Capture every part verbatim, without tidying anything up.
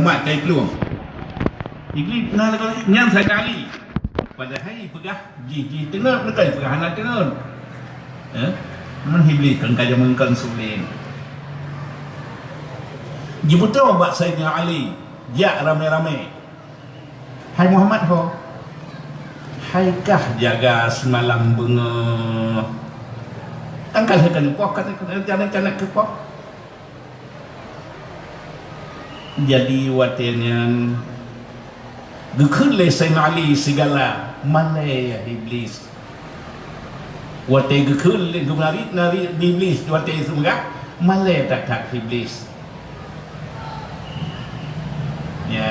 Mat kai plueng. Iblih na lagoe nyan Saidina Ali. Padahai peugah jih, jih teungeut, meukai peugah hana teungeut. Eh? Man Iblih kan ka jameun kon sulet. Jiputoe bak Saidina Ali, jak ramé-ramé. "Hai Muhammad ho, hai kah jaga seumalam beungoh?" Kan ka lheueh ka neupoh, ka neupoh. Jadi watée nyan geukheun lé Saidina Ali sigala malée Iblih. Watée geukheun lé, geunarit-narit Iblih watée seumeugah, malée that-that Iblih. Ya.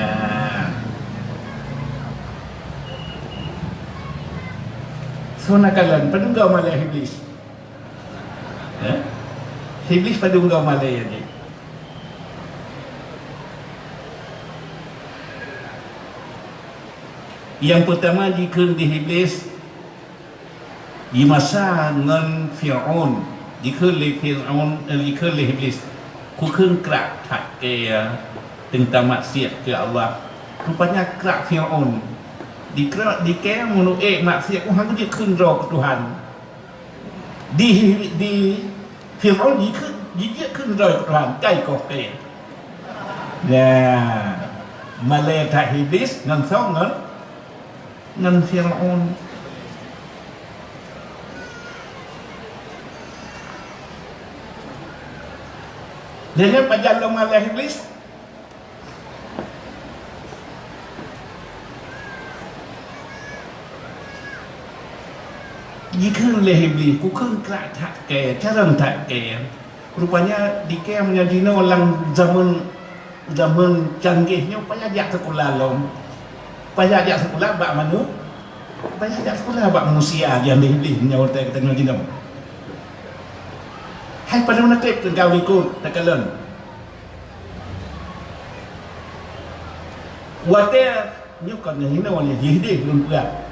Soe na kalon, padum goe malée Iblih? Eh? Iblih padum goe malée jih? Nyang peutama jikheun di Iblih, di masa ngon Fir'aun, jikheun lé Fir'aun, eh, jikheun lé Iblih, "Kukheun krak that kée, teungoh maksiat keu Allah." Rupanya krak Fir'aun. Dikrak, dikée meunurot ék maksiat, "Oh, han jeuet kheun droe keu Tuhan." Di, di Fir'aun jikheun, jijeuet kheun droe keu Tuhan, kai koh kée. Nah, malée that Iblih ngon song ngon, ngon Fir'aun. Jadi pajan lom malée Iblih? Jikheun lé Iblih, "Kukheun krak that kée, carông that kée." Rupanya dikée meunyoe jinoe lam zameun, zameun canggih nyoe payah jak sikula lom. Payah jak sikula bak manu-, payah jak sikula bak manusia nyang di Iblih nyoe teuh geutanyoe jinoe. Hai padum na treb teungku likot takalon. Watée nyoe kon nyang hinoe lé jih deh lôn peugah.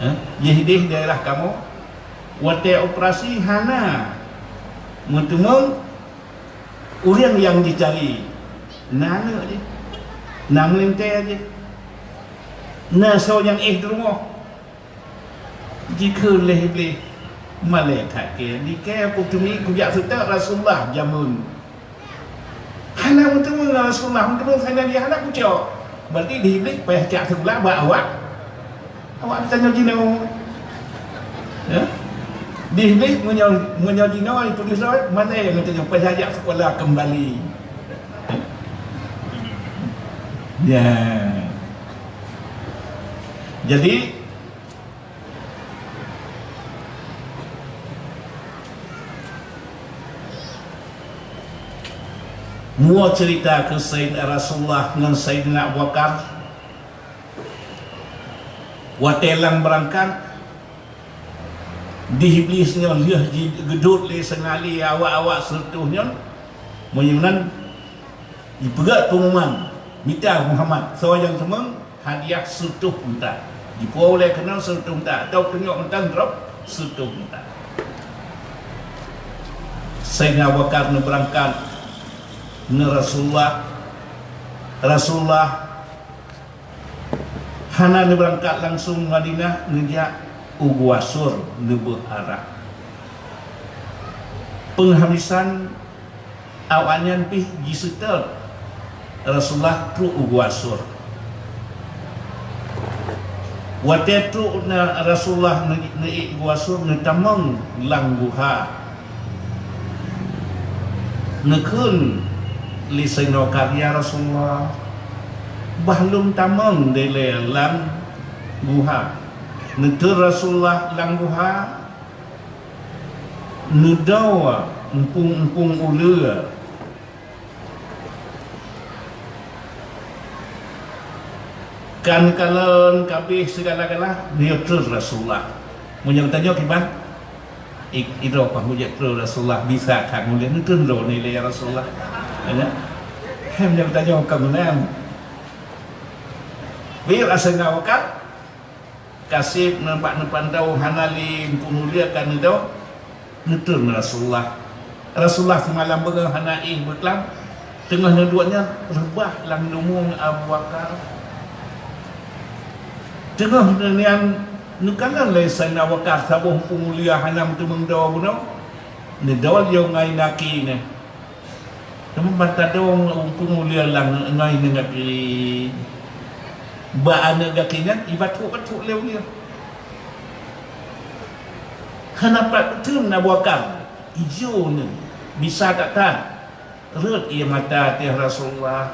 Hah? Jih deh daerah kamoe. Watée operasi hana meuteumeung ureuëng nyang jicari. Na aneuëk jih. Na meulintée jih. Na soe nyang éh di rumoh. Jikheun lé Iblih, "Malée that kée, dikée kuteumeung kujak seutôt Rasulullah jameun. Hana meuteumeung Rasulullah, meuteumeung sajan jih hana kucok." Berarti di Iblih payah jak sikula bak awak, awak geutanyoe jinoe. Ya? Di Iblih meunyoe, meunyoe jinoe itu disoe, malée geutanyoe payah jak sikula kembali. Ya. Jadi, mua cerita keu Said-, Rasulullah ngon Saidina Abu Bakar, watée lam beurangkat, di Iblih nyoe lheueh jigeudot lé seungali awak-awak seureutôh nyoe, meunyoe nan Jipeugét peungumuman, mita Muhammad, soe nyang teumeung hadiah seureutôh unta. Jipuwoe ulée keunoe seureutôh unta, atau tunyok mantong drob seureutôh unta. Saidina Abu Bakar neubeurangkat ngon Rasulullah. Rasulullah hana neubeurangkat langsung Madinah, neujak u Gua Sur neubeuet arah. Peunghabisan awaknyan pih jiseutôt Rasulullah trok u Gua Sur. Watée trok na Rasulullah ne-, neuék Gua Sur, neutamong lam guha. Neukheun lé Saidina Abu Bakar, "Ya Rasulullah, bah lôn tamong dilée lam guha." Neuteun Rasulullah lam guha, neudoe eumpung-eumpung uleue. Kan kalon kabeh sigala-gala, neutreun Rasulullah. Meunyoe tanyoe kiban, i-, idroe paih mujak treun Rasulullah, bisa that mulia, neutreun droeneuh lé ya Rasulullah. Ya. Hai meunyoe tanyoe ka meunan. Biar asai na wakat, kaseb nampak neupantau hana lé eumpung uleue ka neudoe, neutreun Rasulullah. Rasulullah seumalam beungoh hana éh beuklam. Teungoh neuduek nyan reubah lam lumueng Abu Bakar. Teungoh nyan neukalon lé Saidina Abu Bakar saboh muphom mulia hana meuteumèe dua bunoe. Neudua lé ngon gaki nyan. Teuma ban tadong muphom mulia lam ngon gaki. Bak aneuk gaki nyan ibacut-bacut lé ulèe. Hana pat peuteun Abu Bakar, ijo nyan bisa that-that. Rhot ie mata ateueh Rasulullah.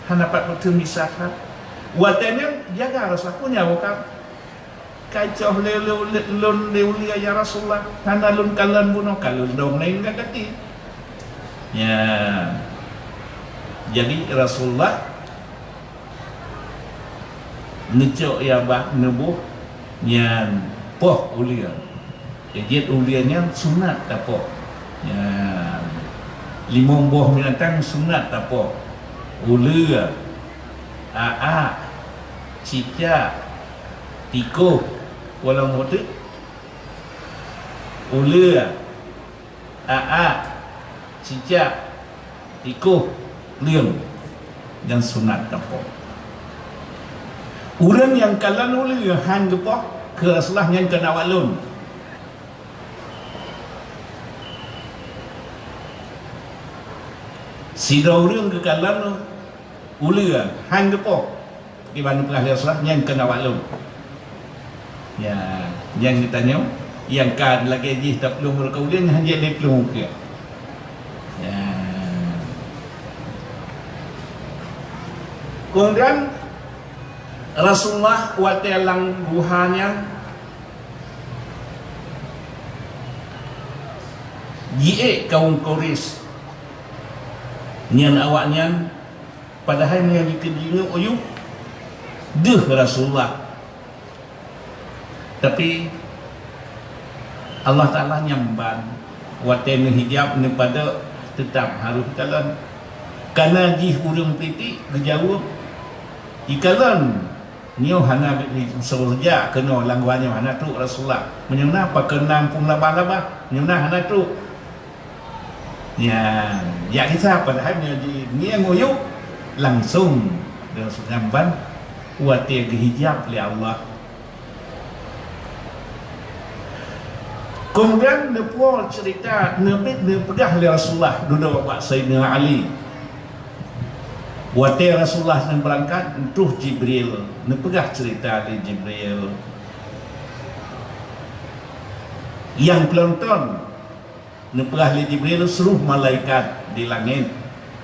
Hana pat peuteun bisa that. Watèe nyan jaga Rasulullah, peue nyang Abu Bakar. Ka icoh lé, lé, lé, lôn lé ulèe ya Rasulullah. Hana lôn kalon bunoe, ka lôn dong laén gaki. Nyan. Jadi Rasulullah neucok ya bah neuboh nyan poh ulèe. Jeuet ulèe nyan sunat tapoh. Nyan. Limong boh binatang sunat tapoh. Ulèe, aak, cicak, tikoh, walau mote. Ulèe, aak, cicak, tikoh, leueng, dan sunat tapoh. Ureueng nyang kalon ulèe han geupoh keu Rasulullah nyan keuneuk awak lôn. Sidroe ureueng geukalon ulèe han geupoh, kiban neupeugah lé Rasulullah, nyan keuneuk awak lôn. Ya, nyang geutanyoe, nyang ka lagèe jih taplueng meureuka ulèe nyan han jeuet lé plueng ukeue. Ya. Kemudian Rasulullah watèe lam guha nyan jiék kawöm Quraisy nyan awaknyan. Padahai meunyoe jikheun jingeueb u yup deuh Rasulullah. Tapi Allah Taala nyang ban, watèe neuhijab neupadok teutab harôh kalon. Kana jih ureueng peuitik geujaweueb, "Ikalon, nyoe hana, soe jak keunoe lam guha nyoe hana trok Rasulullah. Meunyoe na pakon na muphom laba-laba, meunyoe na hana trok." Nyan, jak gisa padahai meunyoe jingieng u yup langsong deungon seunyamban watèe geuhijab lé Allah. Keumudian neupuwoe ceurita, neubiet neupeugah lé Rasulullah dudoe bak Saidina Ali. Watèe Rasulullah nyan beurangkat, troh Jibril neupeugah ceurita lé Jibril. Nyang peulonton neupeugah lé Jibril, seluruh malaikat di langét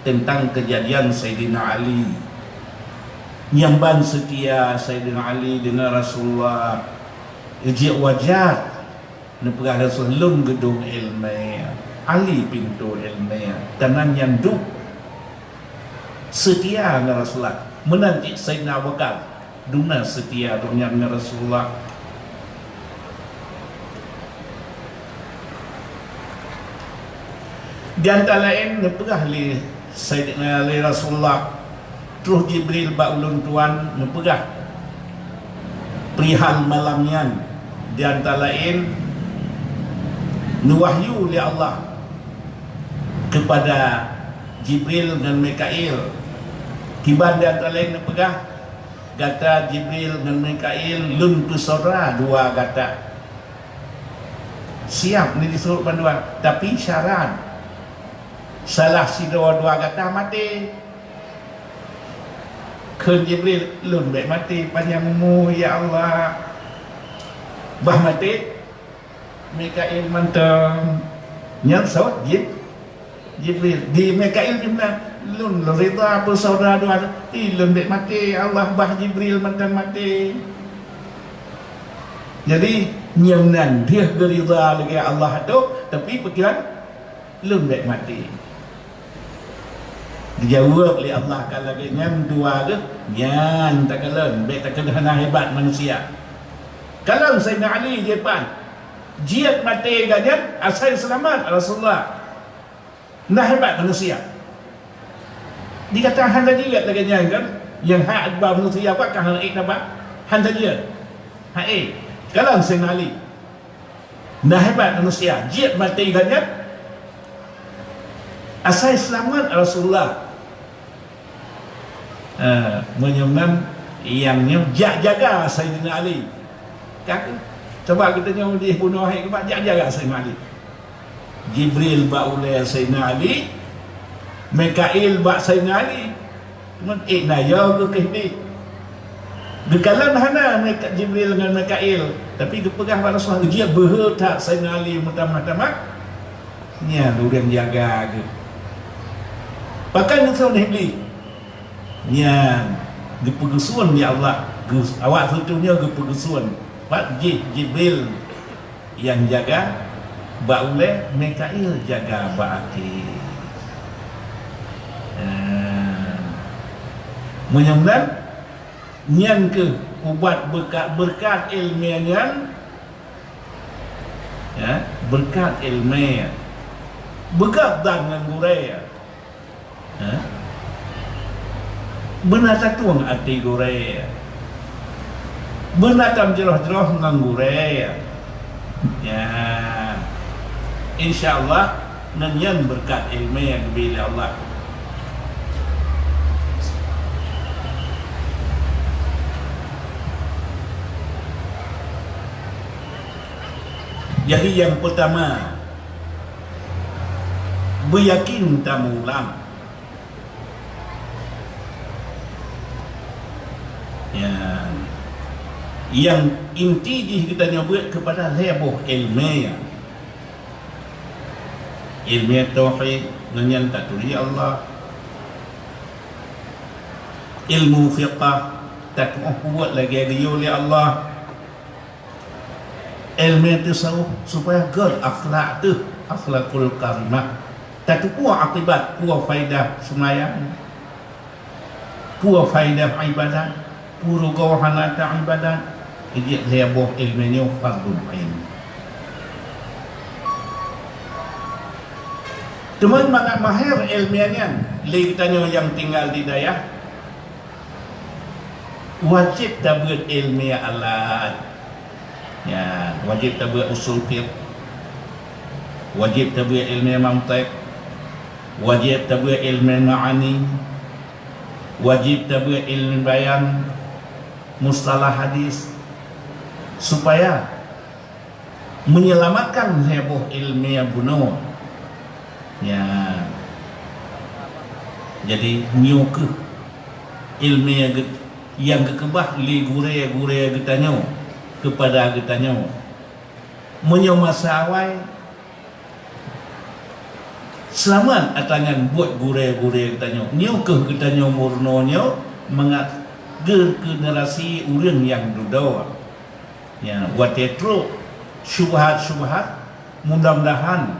teuntang keujadian Saidina Ali. Nyang ban seutia Saidina Ali deungon Rasulullah, jeuet wajar neupeugah Rasul, "Lôn geudong iéleumé, Ali pintoe iéleumé." Kana nyan dum seutia ngon Rasulullah. Meunan cit Saidina Abu Bakar, dum na seutia gobnyan ngon Rasulullah. Di antara laén neupeugah lé Saidina, lé Rasulullah, troh Jibril bak ulôn tuan neupeugah perihal malam nyan, di antara laén neuwahyu lé Allah keupada Jibril ngon Mikail. Kiban di antara laén neupeugah, "Gata Jibril ngon Mikail, lôn peusaudara dua gata." Siab ni disebut bandua, tapi syarat salah sidroe dua gata maté. Kheun Jibril, "Lôn bèk maté panyang umu, ya Allah." Bah maté, Mikail mantong. Nyan sot Jib-, Jibril. Di Mikail jumlah, "Lôn rida peusaudara dua, tapi lôn bèk maté, Allah." Bah Jibril mantong maté. Jadi, nyan nan dia geurida lagèe Allah tu, tapi pikiran, "Lôn bèk maté." Geujaweueb lé Allah, "Ka lagèe nyan dua geuh, nyan takalon, bèk takalon hana hebat manusia." Kalon Saidina Ali jipan, jeuet maté gobnyan asai seulamat Rasulullah. Na hebat manusia. Dikata hana jeuet lagèe nyan kan, nyang hak ba manusia pat ka hana ék na ba, hana jeuet. Hai, kalon Saidina Ali. Na hebat manusia, jeuet maté gobnyan. Asai seulamat Rasulullah. Eh, meunyoe nan nyang nyoe jak jaga Saidina Ali. Ka keuh? Coba geutanyoe jih bunoe hai keubah jak jaga Saidina Ali. Jibril bak ulée Saidina Ali, Mikail bak Saidina Ali. Cuma, eh, na yo geuh keuh deh. Geukalon hana Mika-, Jibril ngon Mikail, tapi geupeugah bak Rasulullah, jih beuhe that Saidina Ali meutamah-tamah. Nyan ureuëng jaga geuh. Pakon geuson Iblih? Nyan geupeugeuson lé Allah, geus-, awak seutu nyoe geupeugeuson. Pat jih Jibril nyang jaga bak ulée, Mikail jaga bak até. Nah, meunyoe nan, nyan keuh ubat beureukat, beureukat iéleumé nyan, ya, beureukat iéleumé, beureukat dan ngon gurée. Ha? Beuna tatueng até gurée. Beuna tamjroh-jroh ngon gurée. Ya. Insya Allah, ngon nyan beureukat iéleumé nyang geubri lé Allah. Jadi, nyang peutama, beuyakén tamulang. Ya. Nyang inti jih geutanyoe beuet keupada lhée boh iéleumé. Iéleumé tauhid, ngon nyan taturi Allah. Ilmu fiqah, tatuoh peubuet lagée geuyue lé Allah. Iéleumé tasawuf supaya gét akhlak teuh, akhlakul karimah. Tateupeue akibat, peue faedah seumayang, peue faedah ibadat, peue rugoe hana ta-ibadat. Jeuet lhée boh iéleumé nyoe fardhu ain. Teuma mangat mahé iéleumé nyan lé geutanyoe nyang tinggai di dayah, wajéb tabeuet iéleumé alat. Ya, wajéb tabeuet usul fiqh, wajéb tabeuet iéleumé mantiq, wajéb tabeuet iéleumé ma'ani, wajéb tabeuet iéleumé bayan, mustalah hadis, supaya menyelamatkan lhée boh iéleumé bunoe. Ya. Jadi, nyoe keuh iéleumé geu-, nyang geukeubah lé gurée-gurée geutanyoe keupada geutanyoe. Meunyoe masa awai, seulamat ata nyan buet gurée-gurée geutanyoe. Nyoe keuh geutanyoe meurunoe nyoe mangat geugenerasi ureuëng nyang dudoe. Ya, watée trok syubhat-syubhat, mudah-mudahan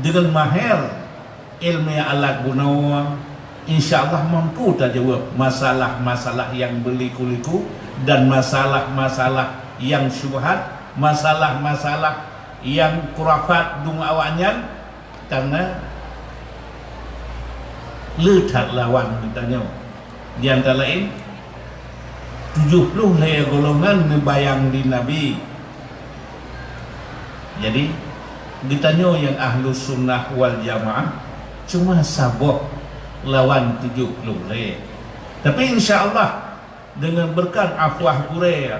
deungon mahé iéleumé alat bunoe, insya Allah mampu tajaweueb masalah-masalah nyang beuliku-liku dan masalah-masalah nyang syubhat, masalah-masalah nyang khurafat dum awaknyan, karena le that lawan geutanyoe. Di antara laén, tujoh ploh lhée golongan neubayang di Nabi. Jadi, geutanyoe nyang Ahlus Sunnah wal Jamaah cuma saboh lawan tujoh ploh lhée. Tapi, insya Allah, deungon beureukat afwah gurée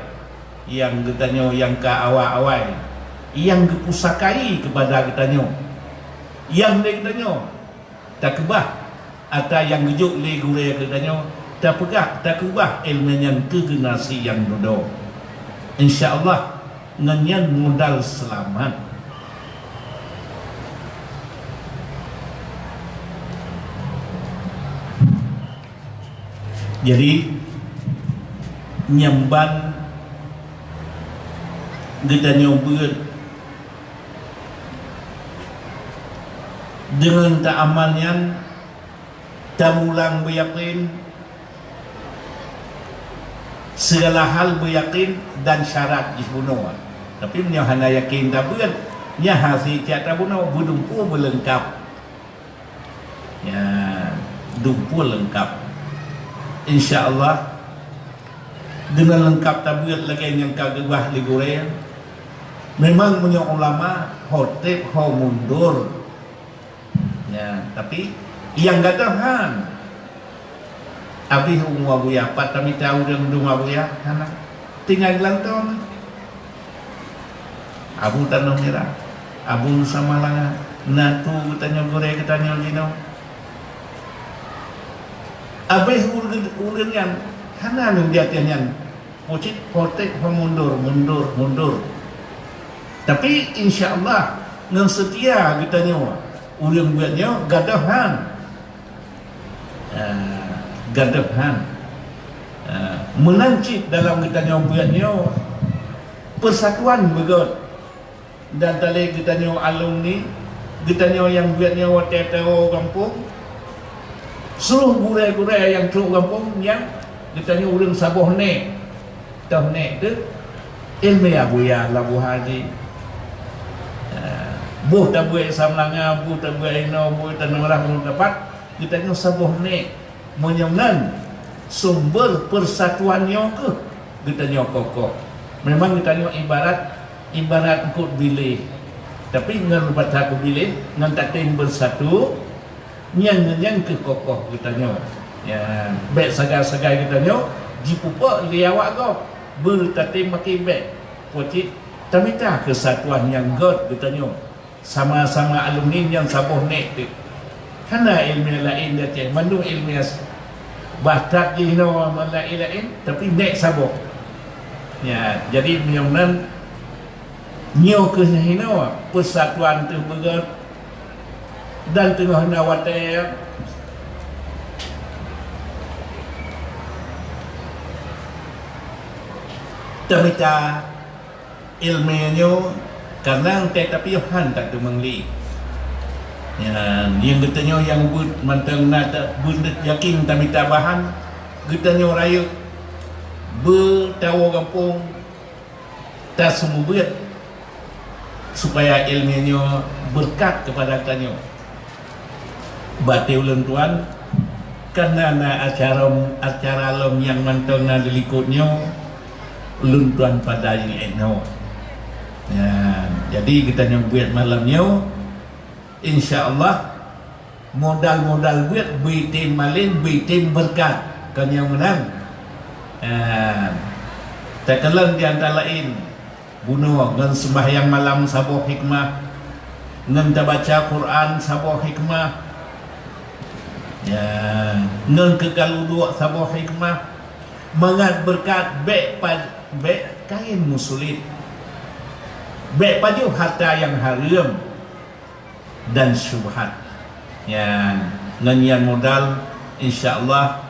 nyang geutanyoe nyang ka awai-awai, nyang geupusakai keupada geutanyoe, nyang lé geutanyoe takeubah ata nyang geujok lé gurée geutanyoe, tapeugah, takeubah iéleumé nyan keu generasi nyang dudoe. Insya Allah, ngon nyan modal seulamat. Jadi, nyang ban geutanyoe beuet deungon taamal nyan, tamulang beuyakén, segala hal beuyakén dan syarat jih bunoe. Tapi meunyoe hana yakén tabeuet, nyan hase cit tabunoe, beudumpu beuleungkab. Ya, dumpeue leungkab. Insya Allah, deungon leungkab tabeuet lagée nyang ka geubah lé gurée. Memang meunyoe ulama ho treb ho mundur. Ya, tapi nyang gadôh han. Abéh umu Abuya, pat tamita ureuëng dum Abuya, hana. Tinggai geulantong. Abu Tanoh Mirah, Abu Nusa Malanga, na tu geutanyoe gurée geutanyoe jinoe. Abéh ureuëng, ureuëng nyan hana lôn di ateueh nyan. Pucit potek ho mundur, mundur, mundur. Tapi insya Allah ngon seutia geutanyoe ureuëng buet nyoe gadôh han. Ah, gadôh han. Ah, meunan cit dalam geutanyoe buet nyoe persatuan beugöt. Dan talé geutanyoe alumni, geutanyoe nyang buet nyoe watée tawoe gampông, seluruh gurée-gurée nyang trok gampông nyan geutanyoe ureuëng saboh nék. Toh nék teuh, iéleumé Abuya Labuhan jih. Ah, boh tabeuet Sam Langa, boh tabeuet inoe, boh tanoh rah, boh tapat, geutanyoe saboh nék. Meunyoe nyan sumber persatuan nyoe keuh geutanyoe kokoh. Memang geutanyoe ibarat, ibarat eungkôt biléh. Tapi ngon bata keubiléh, ngon tatem beusatu, nyan, nyan, nyan keuh kokoh geutanyoe. Ya, bék sagai-sagai geutanyoe jipupok lé awak gob, beutatem maté bék. Pucit tamita keusatuan nyang göt geutanyoe. Sama-sama alumni nyang saboh nék teuh. Hana iéleumé laén di Aceh, mandum iéleumé as-, bah that jih inoe laén-laén, tapi nék saboh. Ya, jadi meunyoe nan nyoe keuh hinoe persatuan teuh beugöt dan teungoh na watée tamita iéleumé nyoe, kareuna watée tapiôh han tateumeung lé. Nyan, nyang geutanyoe nyang beuet mantong na ta-, beuet yakin tamita bahan, geutanyoe rayeuk beutawoe gampông taseumeubeuet supaya iéleumé nyoe beureukat keupada tanyoe. Batée ulôn tuan, kareuna na acara, acara lom nyang mantong na dilikot nyoe, ulôn tuan padai nyoe. Nyan, jadi geutanyoe buet malam nyoe, insya Allah modal-modal buet beuitem malem, beuitem beureukat. Kon nyang meunan. Nyan, takalon di antara laén bunoe ngon seumbahyang malam saboh hikmah, ngon tabaca Quran saboh hikmah, ya, ngon keugal uduk saboh hikmah, mangat beureukat bék pa-, bék kayém meusulet, bék pajoh hareuta nyang hareuem dan syubhat. Nyan, ngon nyan modal, insya Allah,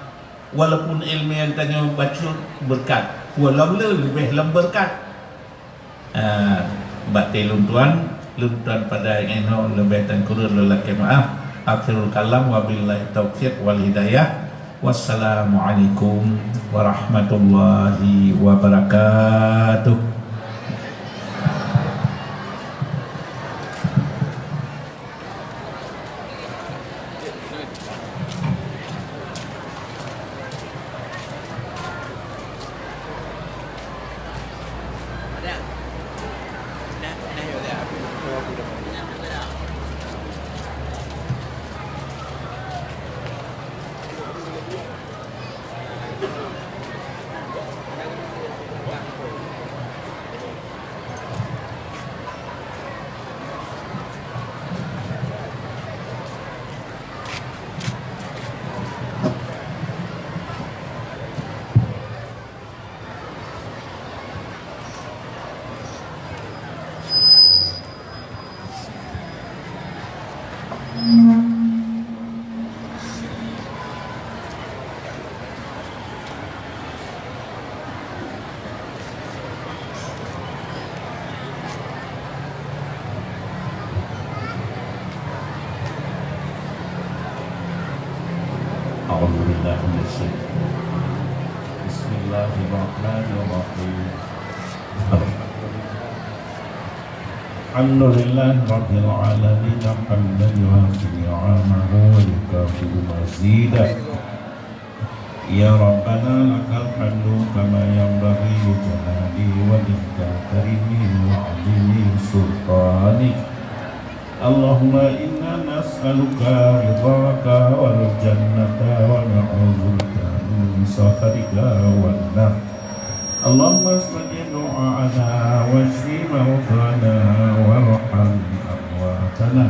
walaupun iéleumé nyang tanyoe bacut beureukat, peue lom le leubeh lom beureukat. Ah, batée lôn tuan, lôn tuan padai ngon nyoe, leubeh dan kureueng lôn lakée meu'ah. Akhirul kalam, wabillahi taufiq wal hidayah. Wassalamualaikum warahmatullahi wabarakatuh. أعوذ بالله من الشيطان. بسم الله الرحمن الرحيم. الحمد لله رب العالمين، حمدا يوافي نعمه ويكافئ مزيده. يا ربنا لك الحمد كما ينبغي لجلال وجهك الكريم وعظيم سلطانك. اللهم إنا نسألك نسألك رضاك والجنة ونعوذ بك من سخطك والنار. اللهم استجب دعاءنا واشف مرضانا وارحم أمواتنا.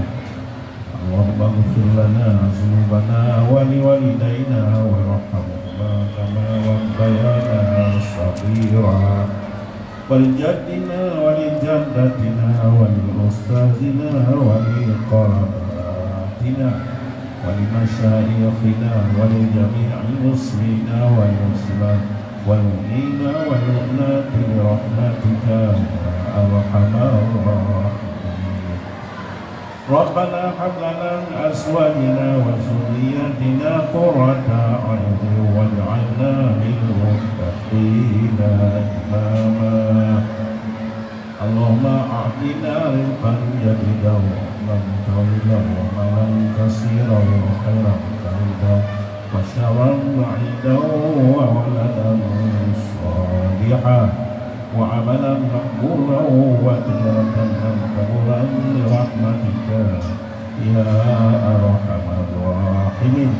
اللهم اغفر لنا ذنوبنا ولوالدينا وارحمهما كما ربيانا صغيرا. ولجدنا ولجدتنا ولأستاذنا ولقراباتنا ولمشايخنا ولجميع المسلمين والمسلمات والمؤمنين والمؤمنات برحمتك يا أرحم الراحمين. ربنا هب لنا من أزواجنا وذرياتنا قرة أعين واجعلنا للمتقين إماما. اللهم أعطنا رزقا جديدا وعملا طويلا ومالا كثيرا وخيرا كثيرا وشرا بعيدا وولدا صالحا وعملا مقبولا وتجارة لن تبور برحمتك يا أرحم الراحمين.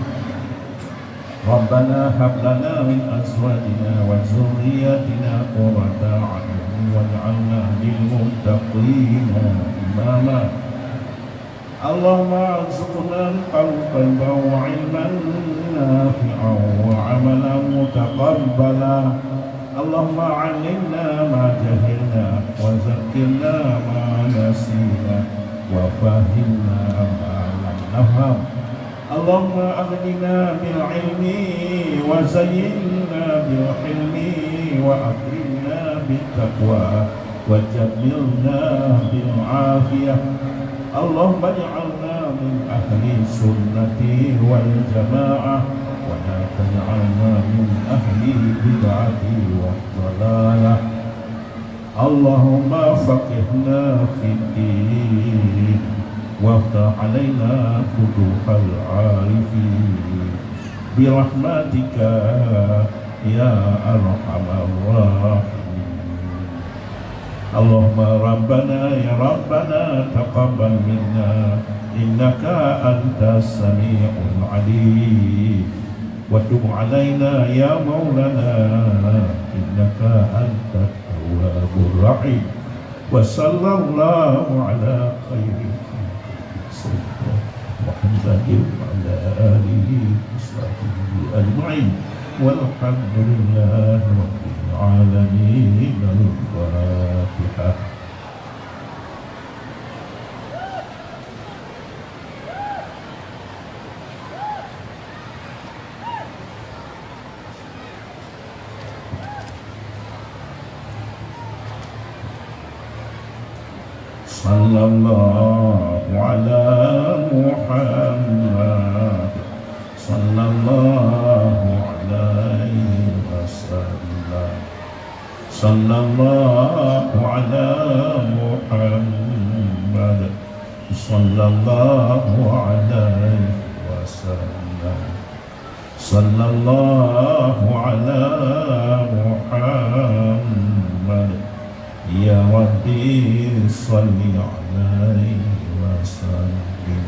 ربنا هب لنا من أزواجنا وذرياتنا قرة أعين واجعلنا للمتقين إماما. اللهم ارزقنا رزقا طيبا وعلما نافعا وعملا متقبلا. اللهم علمنا ما جهلنا وذكرنا ما نسينا وفهمنا ما لم نفهم. اللهم أغننا بالعلم وزينا بالحلم وأكرمنا بالتقوى وجملنا بالعافية. اللهم اجعلنا من أهل السنة والجماعة ولا تجعلنا من أهل البدعة والضلالة. اللهم فقهنا في الدين وافتح علينا فتوح العارفين برحمتك يا أرحم الراحمين. اللهم ربنا يا ربنا تقبل منا إنك أنت السميع العليم وتب علينا يا مولانا إنك أنت التواب الرحيم. وصلى الله على خير خلقه سيدنا محمد وعلى آله وصحبه أجمعين. والحمد لله رب العالمين. الفاتحة. صلى الله على محمد، صلى الله عليه وسلم، صلى الله على محمد، صلى الله عليه وسلم. صلى الله على محمد. يا ربي صل عليه وسلم.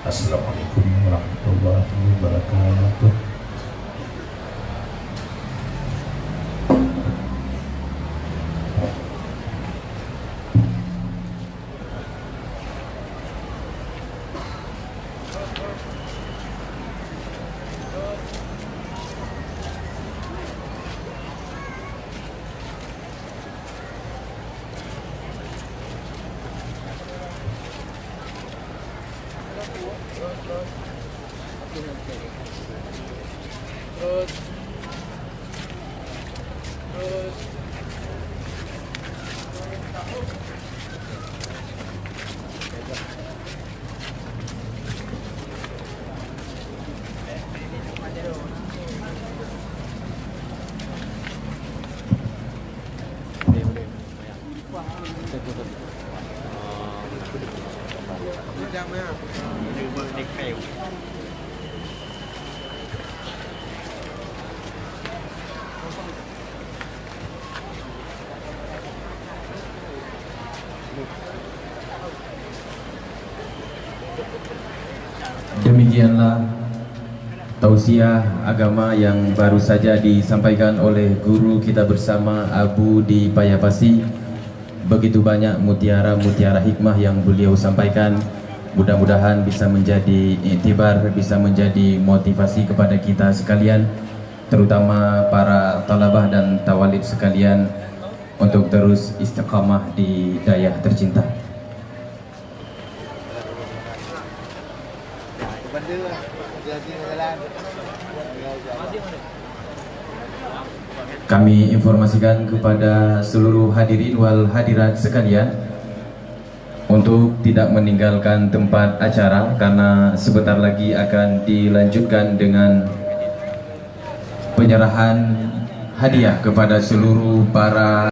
السلام عليكم ورحمة الله وبركاته. Demikianlah tausiah agama yang baru saja disampaikan oleh guru kita bersama, Abu di Paya Pasi. Begitu banyak mutiara-mutiara hikmah yang beliau sampaikan. Mudah-mudahan bisa menjadi iktibar, bisa menjadi motivasi kepada kita sekalian, terutama para talabah dan tawalib sekalian, untuk terus istiqamah di dayah tercinta. Kami informasikan kepada seluruh hadirin wal hadirat sekalian untuk tidak meninggalkan tempat acara, karena sebentar lagi akan dilanjutkan dengan penyerahan hadiah kepada seluruh para